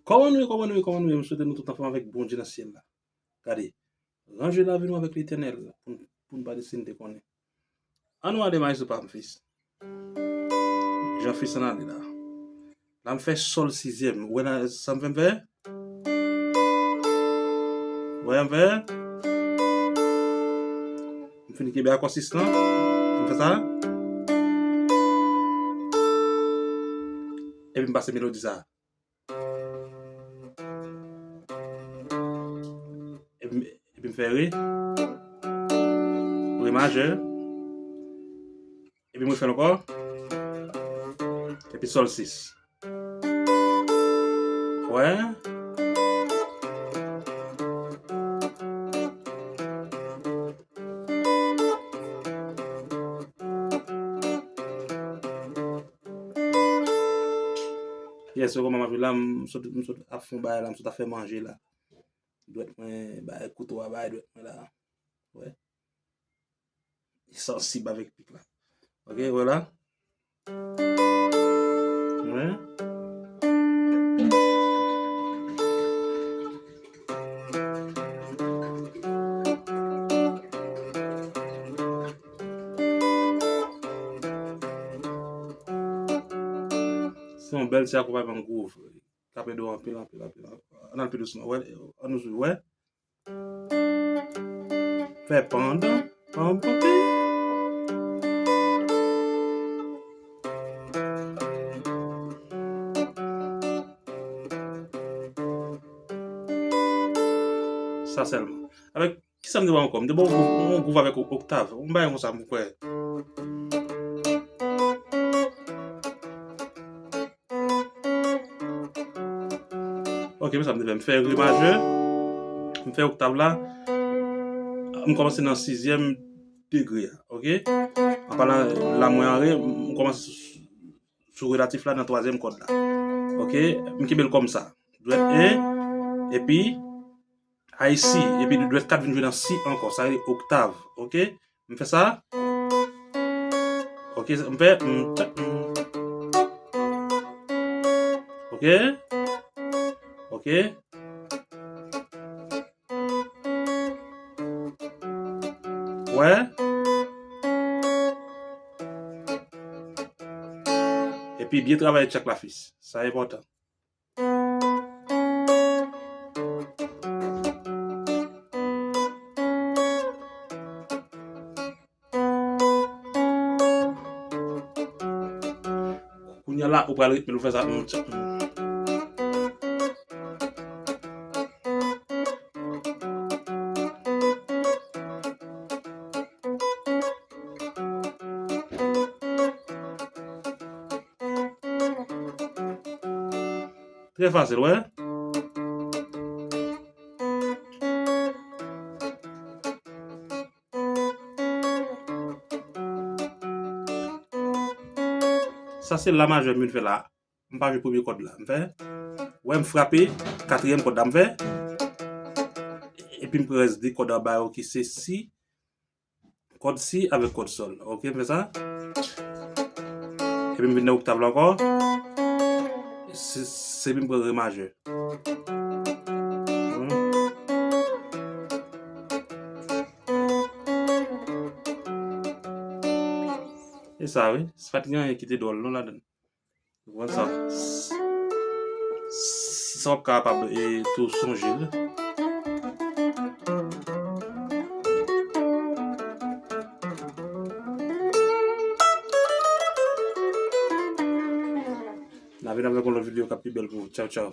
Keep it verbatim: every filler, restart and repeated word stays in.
Kòman nou ye, kòman nou ye, kòman nou ye? M swete nou tout anfòm avèk Bondye nan syèl la. Gade, ranje lavi nou avèk Letènèl pou n, pou n pa desi n te konnen. An nou ale, maestro pa m, fis. Jan fis an ale la. La m fè sòl sizyèm. Ou wè la, sa m fè, m fè? Ou wè, m fè? M fin kenbe akò sis lan. M fè sa. Epi m pase melodi sa. Epi, epi m fè re. Re majè. Epi m refè l ankò. Epi sòl sis. Wè. Yes, yo kòman m ap jwe la, m sot, m sot ap fè yon bagay la, m sot ap fè manje la. Dwèt mwen, bay kouto a, bay dwèt mwen la. Wè. Li sansib avèk pik la. Ok, wè la. Wè. Se yon bèl ti akonpayman gwouv. K ap ede w anpil, anpil, anpil. Ann al pi dousman. Wè, ann nou swiv, wè. Fè pandan, pandan. Sa sèlman. Avèk kisa m te ba w gwouv? M te ba w gwouv, yon gwouv avèk o-, oktav. Yon bagay konsa, m kwè. Ok, men sa m te fè. M fè re majè. M fè oktav la. M kòmanse nan sizyèm degre a. Ok? An palan la mwen an re, m kòmanse sou, sou relatif la nan twazyèm kòd la. Ok? M kenbe l kòm sa. Dwèt en, epi high C, epi dwèt kat vin jwe nan C ankò. Sa rele oktav. Ok? M fè sa. Ok, m fè. Mm, mm. Ok? Ok? Wè? Epi byen travay tchak la, fis. Sa enpòtan. Kounye a la, ou pral ritme l, ou fè sa. Mm, tchak. Trè fasil, wè. Sa se la majè m vin fè la. M pa jwe premye kòd la. M fè. Wè m frape katriyèm kòd la. M fè. Epi m pran rès de kòd anba yo ki se si. Kòd si avèk kòd sòl. Ok, m fè sa. Epi m vin nan oktav la ankò. Se, se epi m pran re majè. Hmm. E sa, wi. Se pa t gen anyen ki te dwòl, non, ladan l. Ou konprann sa? Sa w ap kapab, e, tou sonje l. N a vin avèk yon lòt videyo k ap pi bèl pou ou. Tchaw, tchaw.